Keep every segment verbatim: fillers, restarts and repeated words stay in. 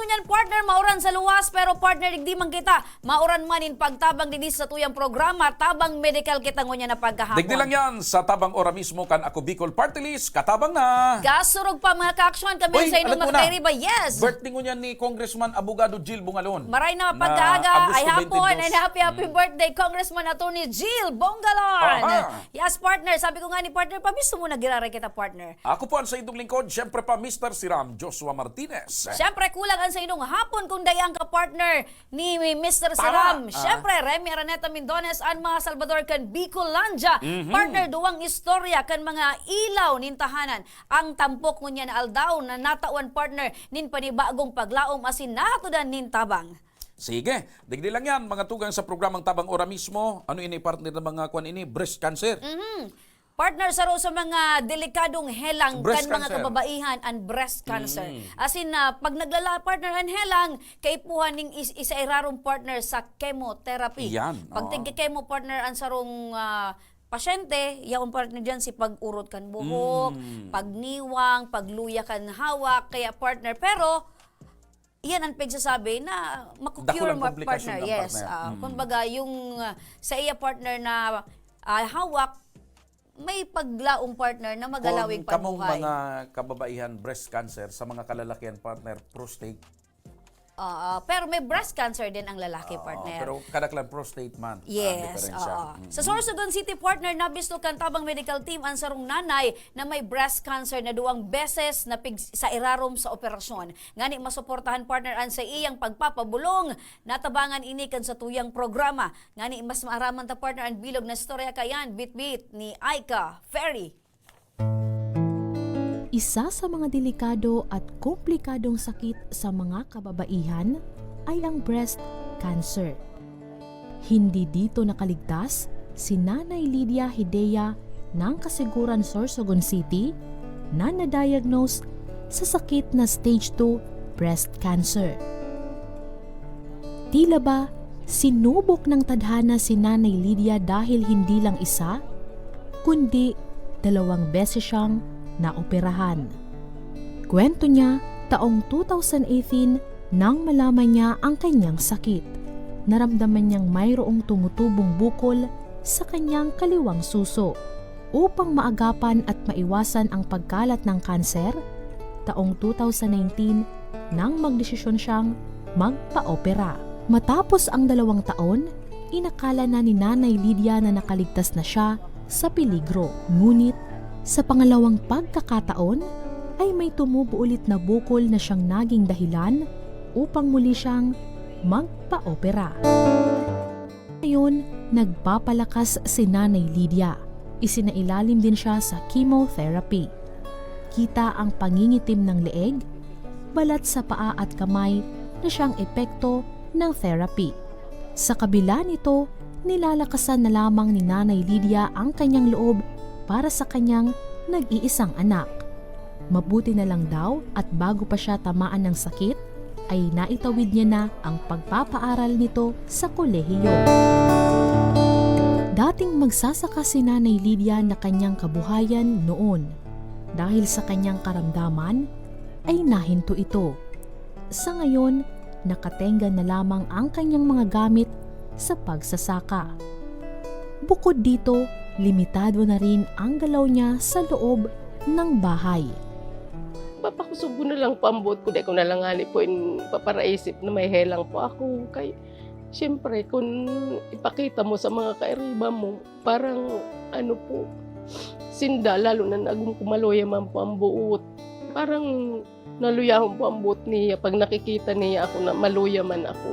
Yan, partner, mauran sa luwas, pero, partner, digdi man kita, mauran man in pagtabang digdi sa tuyang programa, Tabang Medikal kita ngunyan na pagkahapon. Digdi lang yan sa Tabang Ora mismo kan Ako Bicol Party List, katabang na. Kasurog pa, mga kaaksyon, kami Uy, sa inyong alam ko mga na. kairiba. Yes! Birthday ngunyan ni Congressman Abogado Jill Bungalon. Maray na Na pagkaaga, Agosto ay hapon, twenty-two. and happy, happy Mm. birthday, Congressman Attorney Jill Bongalon. Aha. Yes, partner. Sabi ko nga ni partner, pabisto mo na giraray kita, partner. Ako po ang sa inyong lingkod, siyempre pa, Mister Siram, Joshua Martinez. Siyempre, kulang ang sa inyong hapon kung dai ang ka-partner ni Mister Tama. Siram. Ah. Siyempre, Remy Araneta Mindones, ang mga Salvador kan Bicolandia. Mhm. Partner, duwang istorya kan mga ilaw nin tahanan. Ang tampok ngunyan na aldaw na natawan, partner, nin panibagong paglaom asin nahatudan nin tabang. Sige, digdi lang yan, mga tugang sa programang Tabang Ora mismo. Ano ini, partner, na mga kwan ini? Breast cancer. Mhm. Partner, saro sa mga delikadong helang Breast kan mga cancer. kababaihan an breast cancer. Mm. As in, ah, pag naglala, partner, an helang, kaipuhan ning is-, isa irarong, partner, sa chemotherapy. Iyan, Pag oo. tigka-chemo, partner, an sarong, ah, pasyente, yaon, partner, dyan si pag-urot kan buhok, Mm. pagniwang, pagluya kan hawak. Kaya, partner, pero iyan ang pigsasabi na maku-cure Dakul ang mo, komplikasyon partner. ng Yes, partner. ah, Mm. kumbaga, yung, ah, sa iya, partner, na, ah, hawak, may paglaom, partner, na magalawig Kung kamong pagbuhay. mga kababaihan, breast cancer, sa mga kalalakihan, partner, prostate. Oo, pero may breast cancer din ang lalaki, Oo, partner. pero kadaklan prostate man ang Yes, diferensya. oo. Mm. Sa Sorsogon City, partner, nabisto kan Tabang Medical Team ang sarong nanay na may breast cancer na duwang beses na pig-, sa irarom sa operasyon. Ngani masuportahan, partner, an sa iyang pagpapabulong, natabangan ini kan satuyang programa. Ngani mas maaraman ta, partner, an bilog na istorya kayan, bitbit ni Aika Ferry. Isa sa mga delikado at komplikadong sakit sa mga kababaihan ay ang breast cancer. Hindi dito nakaligtas si Nanay Lydia Hidea ng Kasiguran, Sorsogon City, na na-diagnose sa sakit na stage two breast cancer. Tila ba sinubok ng tadhana si Nanay Lydia dahil hindi lang isa, kundi dalawang beses siyang naoperahan. Kwento niya, taong two thousand eighteen, nang malaman niya ang kanyang sakit, naramdaman niyang mayroong tumutubong bukol sa kanyang kaliwang suso. Upang maagapan at maiwasan ang pagkalat ng kanser, taong two thousand nineteen nang magdesisyon siyang magpaopera. Matapos ang dalawang taon, inakala na ni Nanay Lydia na nakaligtas na siya sa peligro. Ngunit, sa pangalawang pagkakataon, ay may tumubo ulit na bukol na siyang naging dahilan upang muli siyang magpaopera. Ngayon, nagpapalakas si Nanay Lydia. Isinailalim din siya sa chemotherapy. Kita ang pangingitim ng leeg, balat sa paa at kamay na siyang epekto ng therapy. Sa kabila nito, nilalakasan na lamang ni Nanay Lydia ang kanyang loob para sa kanyang nag-iisang anak. Mabuti na lang daw at bago pa siya tamaan ng sakit, ay naitawid niya na ang pagpapaaral nito sa kolehiyo. Dating magsasaka si Nanay Lydia na kanyang kabuhayan noon. Dahil sa kanyang karamdaman, ay nahinto ito. Sa ngayon, nakatenga na lamang ang kanyang mga gamit sa pagsasaka. Bukod dito, limitado na rin ang galaw niya sa loob ng bahay. Papakusog ko na lang po ang buot ko, dai ko na lang ngani po in paparaisip na may helang po ako. Kay, siyempre, kung ipakita mo sa mga kairiba mo, parang, ano po, sinda, lalo na nagum-, kumaluya man po ang buot. Parang naluyahon po ang buot niya pag nakikita niya ako na maluya man ako.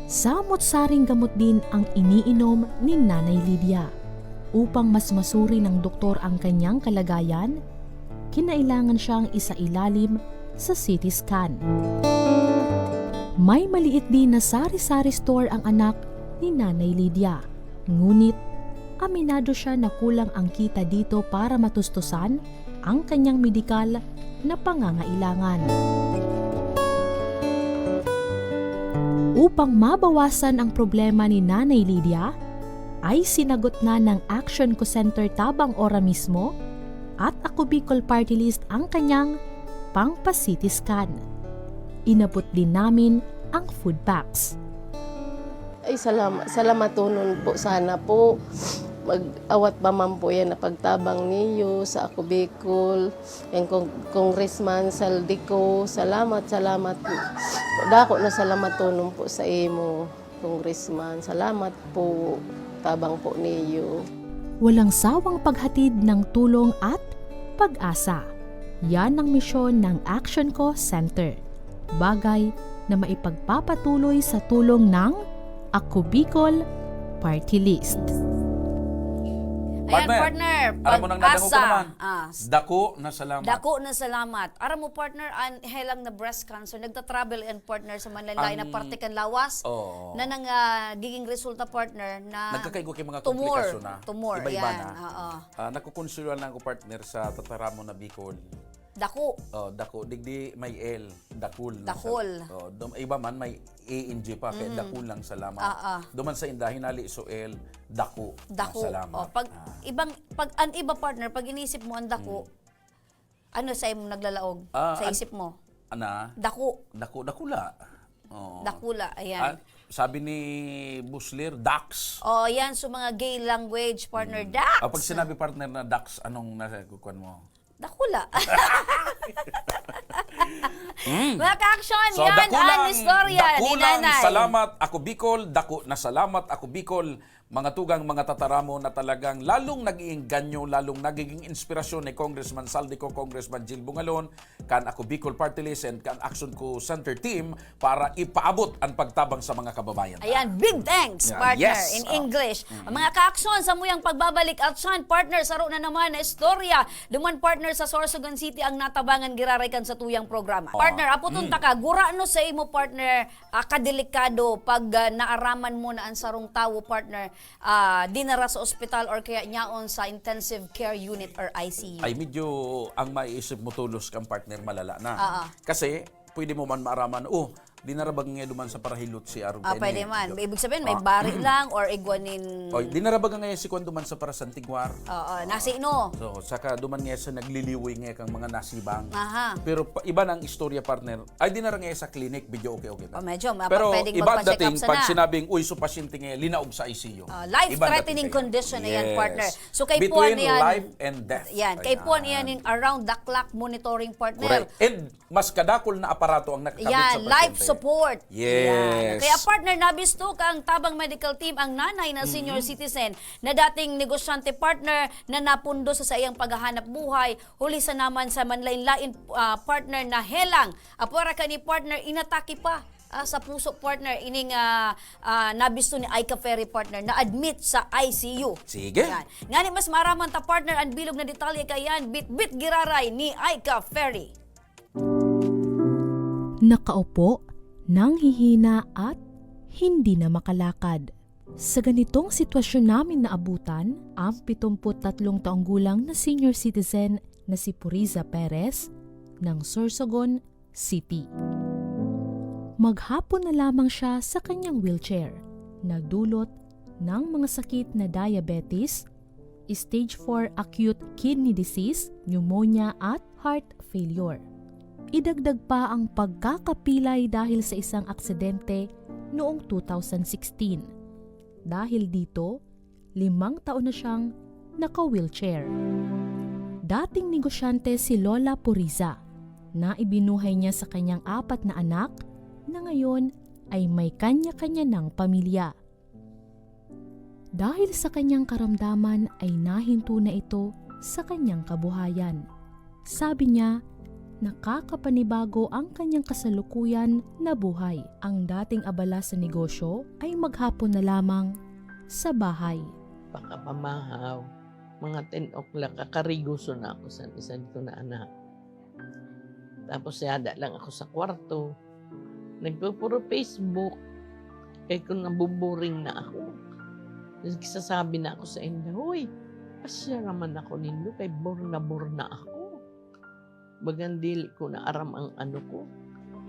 Samot-saring gamot din ang iniinom ni Nanay Lydia. Upang mas masuri ng doktor ang kanyang kalagayan, kinailangan siyang isailalim sa C T scan. May maliit din na sari-sari store ang anak ni Nanay Lydia. Ngunit, aminado siya na kulang ang kita dito para matustusan ang kanyang medikal na pangangailangan. Upang mabawasan ang problema ni Nanay Lydia, ay sinagot na ng Action Co Center Tabang Ora mismo at Ako Bicol Party List ang kanyang pang pa-C T scan. Inabot din namin ang food packs. Ay, salama-, salamatonon po sana po. Mag-awat pa man po yan na pagtabang niyo sa Ako Bicol. Yan, Cong-, Congressman Zaldy Co, salamat, salamat. Dako na salamatonon po sa imo, Congressman. Salamat po. Tabang po niyo. Walang sawang paghatid ng tulong at pag-asa. Yan ang misyon ng Action Co Center. Bagay na maipagpapatuloy sa tulong ng Ako Bicol Party List. Ayan, Partner, partner, aram mo nang nadangog ko pag-asa. Naman. Ah, s- Dako na salamat. Dako na salamat. Aram mo, partner, an helang na breast cancer, nagta-travel yan, partner, sa manlain-lain na Ang parte kan lawas, Oo. na nang, ah, giging resulta, partner, na Nagkakaigwa kay mga tumor. komplikasyon na. Tumor, Iba-iba yan, na. oo. Ah, nakukonsulta lang ako, partner, sa tataramon na Bicol. Dako. Oh, dako. Digdi may L, dakul na sa Dakul. Oh, dum-, iba man may A N G pa, kaya Mm. dakul lang salamat. Ah, ah. Duman sa inda, hinali so L, dako na Dako. salamat. Oh, pag Ah. ibang, pag, ang iba, partner, pag inisip mo ang dako, Mm. ano sa imo naglalaog Ah, sa an-, isip mo? ana? Dako. Dako, dakula. Oo. Dakula, ayan. Ah, sabi ni Buslir, Dax. Oh, yan, so mga gay language, partner, Mm. Dax. Ah, pag sinabi, partner, na Dax, anong nasa kukuan mo? Dakula. Mm. Mga ka-action, So, yan dakulang, ang istorya ni dakulang Nanay. salamat, Ako Bicol, dako na salamat, Ako Bicol, mga tugang, mga tataramon na talagang lalong nag-iengganyo, lalong nagiging inspirasyon ni Congressman Zaldy Co, Congressman Jil Bungalon, kan Ako Bicol Party List and kan Action Co Center Team para ipaabot ang pagtabang sa mga kababayan ta. Ayan, big thanks, Yeah, partner, yes. in Oh. English. Mm-hmm. Mga ka-action, samuyang pagbabalik at siyan, partner, saro na naman na istorya. Duman, partner, sa Sorsogon City ang natabangan giraray kan satuyang programa. Oh. Partner, apoton Mm. ta ka, gurano sa imo, partner, ah, kadelikado pag, ah, naaraman mo na ang sarong tawo, partner, ah, dinara sa ospital or kaya nyaon sa intensive care unit or I C U? Ay, medyo ang maiisip mo tolos kang partner, malala na. Oo. Kasi, pwede mo man maaraman, "Oh, dinara ba ngaya duman sa parahilot si Arog Ah, kaini?" pwede man. Medyo, Ibig sabihin, may ah. bari lang or igwa nin Oy, dinara ba ngaya si Kwan duman sa parasantiguar? Oo, nasino? So, saka duman ngaya sa nagliliwoy ngaya kang mga nasibang. Aha. Pero pa, iba na ang istorya, partner. Ay, dinara ngaya sa clinic, medyo okay-okay na. Oh, medyo, mapa-, Pero pwedeng iba magpa-check up dating sana. pag sinabing, "Uy, so pasyente ngaya, linaog sa I C U." Ah, Iba dating life-threatening kaya. condition na yan, Yes. partner. So, kay Between Puan yan, life and death. yan, kay Puan Ayan. yan yung around the clock monitoring, partner. Correct. And mas kadakul na aparato ang nakakabit Yan, sa life pasyente. support. Yes. Yan. Kaya, partner, nabisto kang Tabang Medical Team ang nanay na senior Mm. citizen na dating negosyante, partner, na napundo sa saiyang paghahanap buhay, huli sa naman sa manlain-lain, ah, partner na helang. Apwera ka ni partner, inatake pa, ah, sa puso, partner, ining, ah, ah, nabisto ni Aika Ferry, partner, na admit sa I C U. Sige. Yan. Ngani mas maaraman ta, partner, ang bilog na detalye kayan, bit-bit giraray ni Aika Ferry. Nakaupo, nanghihina at hindi na makalakad. Sa ganitong sitwasyon namin naabutan ang pitong put tatlong taong gulang na senior citizen na si Puriza Perez ng Sorsogon City. Maghapon na lamang siya sa kanyang wheelchair, na dulot ng mga sakit na diabetes, stage four acute kidney disease, pneumonia at heart failure. Idagdag pa ang pagkakapilay dahil sa isang aksidente noong two thousand sixteen. Dahil dito, limang taon na siyang naka-wheelchair. Dating negosyante si Lola Puriza, na ibinuhay niya sa kanyang apat na anak, na ngayon ay may kanya-kanya ng pamilya. Dahil sa kanyang karamdaman ay nahinto na ito sa kanyang kabuhayan. Sabi niya, nakakapanibago ang kanyang kasalukuyan na buhay. Ang dating abala sa negosyo ay maghapon na lamang sa bahay. Pakapamahaw, mga ten o'clock, kakarigoso na ako sa isa ko na anak. Tapos, yada lang ako sa kwarto. Nagpupuro Facebook. Kaya kung nabuboring na ako, nagsasabi na ako sa inda, "Hoy, pasya naman ako nindo, kay bor na bor na ako." Bagang dili ko na aram ang ano ko.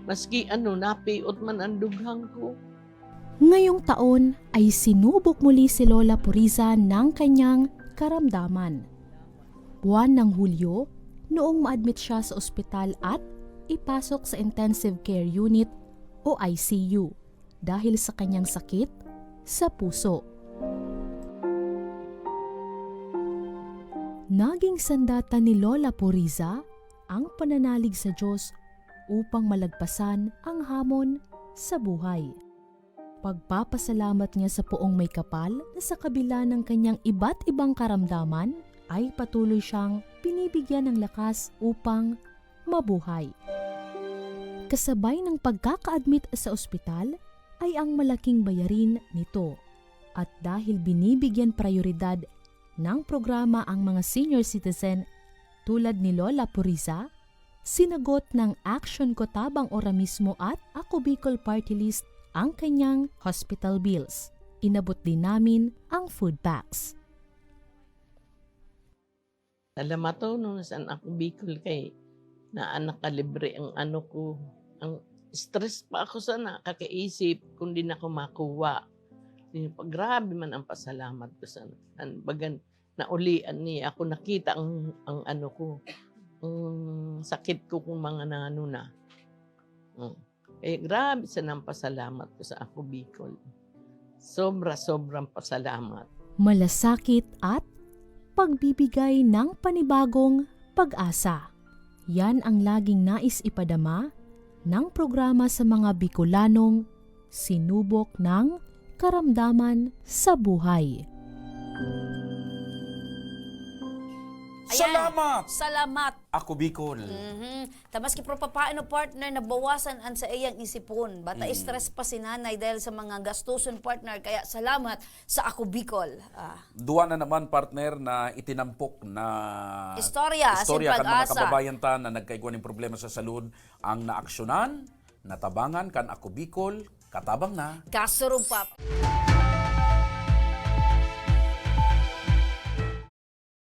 Maski ano, napiot man ang dughang ko. Ngayong taon ay sinubok muli si Lola Puriza ng kanyang karamdaman. Buwan ng Hulyo, noong ma-admit siya sa ospital at ipasok sa intensive care unit o I C U dahil sa kanyang sakit sa puso. Naging sandata ni Lola Puriza ang pananalig sa Diyos upang malagpasan ang hamon sa buhay. Pagpapasalamat niya sa Poong May Kapal na sa kabila ng kanyang iba't ibang karamdaman, ay patuloy siyang binibigyan ng lakas upang mabuhay. Kasabay ng pagkaka-admit sa ospital ay ang malaking bayarin nito. At dahil binibigyan prayoridad ng programa ang mga senior citizen tulad ni Lola Puriza, sinagot ng Action Ko Tabang Ora Mismo at Ako Bicol Party List ang kanyang hospital bills. Inabot din namin ang food packs. Salamaton no, san ako Bicol kay naa na kalibre ang ano ko. Ang stress pa ako sana kakaisip kung di na ko makuha. Di pa, grabe man ang pasalamat ko sana. An bagan naulian niya ako, nakita ang, ang ano ko, ang sakit ko kung mga nano na. Mm. Eh, grabe sana ang pasalamat ko sa ako Bicol. Sobra-sobrang pasalamat. Malasakit at pagbibigay ng panibagong pag-asa. Yan ang laging nais ipadama ng programa sa mga Bicolanong sinubok ng karamdaman sa buhay. Ayan. Salamat! Salamat! Ako Bicol. Mhm. Ta maski pa papaano, partner, nabawasan an saiyang isipon. Bata stress pa si nanay dahil sa mga gastuson, partner. Kaya salamat sa Ako Bicol. Ah. Duwa na naman, partner, na itinampok na Istorya, istorya asin kan mga pag-asa. Kababayan ta na nagkaigwa ning problema sa salud ang naaksyonan, natabangan kan Ako Bicol, katabang na. Kasurog pa.